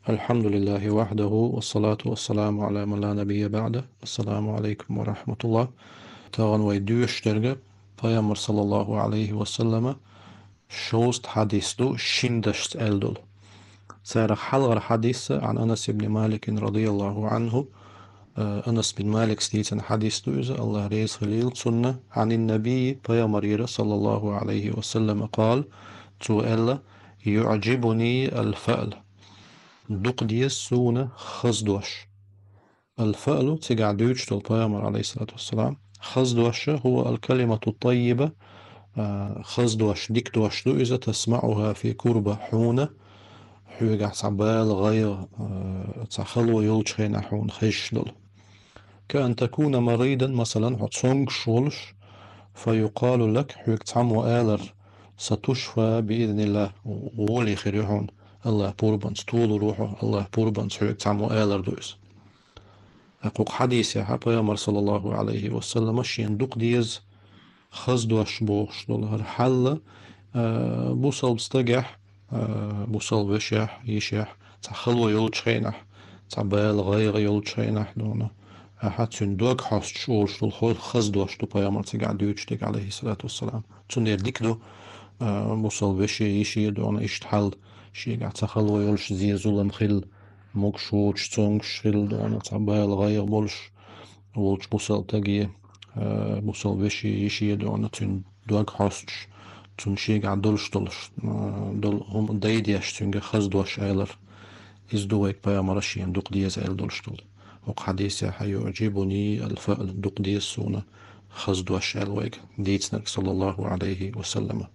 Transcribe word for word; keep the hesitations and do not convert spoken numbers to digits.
الحمد لله وحده والصلاة والسلام على من لا نبي بعده. السلام عليكم ورحمة الله. Тахана вай доьшуш дерг Пайхамара, саллаллаху Ӏалайхи ва саллама, шовзткъа хьадис ду шин дашца аьлла долу. Царах хьалхара хьадис عن أنس بن مالك رضي الله عنه, э, Анас бин Малика дийцина хьадис ду иза, АллахӀ реза хуьлийла цунна, عن النبي, Пайхамарера, саллаллаху Ӏалайхи ва саллама, قال, цо аьлла: يعجبني الفأل. Дукха деза суна хаза дош. الفأل, цигахь дуьйцуш долу Пайхамара, Ӏалайхиссалату вассалам, хаза дош, هو الكلمة الطيبة, а, хаза дош, дика дош ду иза, تسمعها في كربة, хьуна, хьоьгахь цхьа бала, гӀайгӀа, а, цхьа хало йолчу хенахь хьуна хезаш долу. كأن تكون مريضا, масалан, хьо цомгуш волуш, فيقال لك, хьоьга цхьаммо алар: ستشفى بإذن الله, гӀоле хир ю хьуна, АллахӀ пурбанца, толур ву хьо, АллахӀ пурбанца, хьоьга цхьаммо алар ду иза. ТӀаккха хӀокху хьадисехь Пайхамара, саллаллаху Ӏалайхи ва саллама, шена дукха деза хаза дош бохуш долу хӀара хьал, а, бусалба стагехь, а, бусалба вешехь, йишехь, цхьа хало йолчу хенахь, цхьа бала, гӀайгӀа йолчу хенахь дуьйна, ахьа цуьнан дог хьостуш олуш долу хо-, хаза дош ду Пайхамара цигахь дуьйцуш дерг, Ӏалайхиссалату вассалам. Цундела дика ду, а, бусалба веше, йише дуьйна иштта хьал, шегахь цхьа хало йолуш, зе-зулам хилла, могуш воцуш, цомгуш хилла дуьйна, цхьа бала, гӀайгӀа болуш волчу бусалба стаге, а, бусалба веше, йише дуьйна, цуьнан дог хьостуш, цунна шегахь долуш долуш, а, долу хӀума дайдеш, цуьнга хаза дош алар. Иза ду вайга Пайхамара шена дукха деза аьлла долуш долу. ХӀокху хьадисехь: يعجبني الفأل, дукха деза суна хаза дош аьлла вайга дийцинарг, саллаллаху Ӏалайхи ва саллама.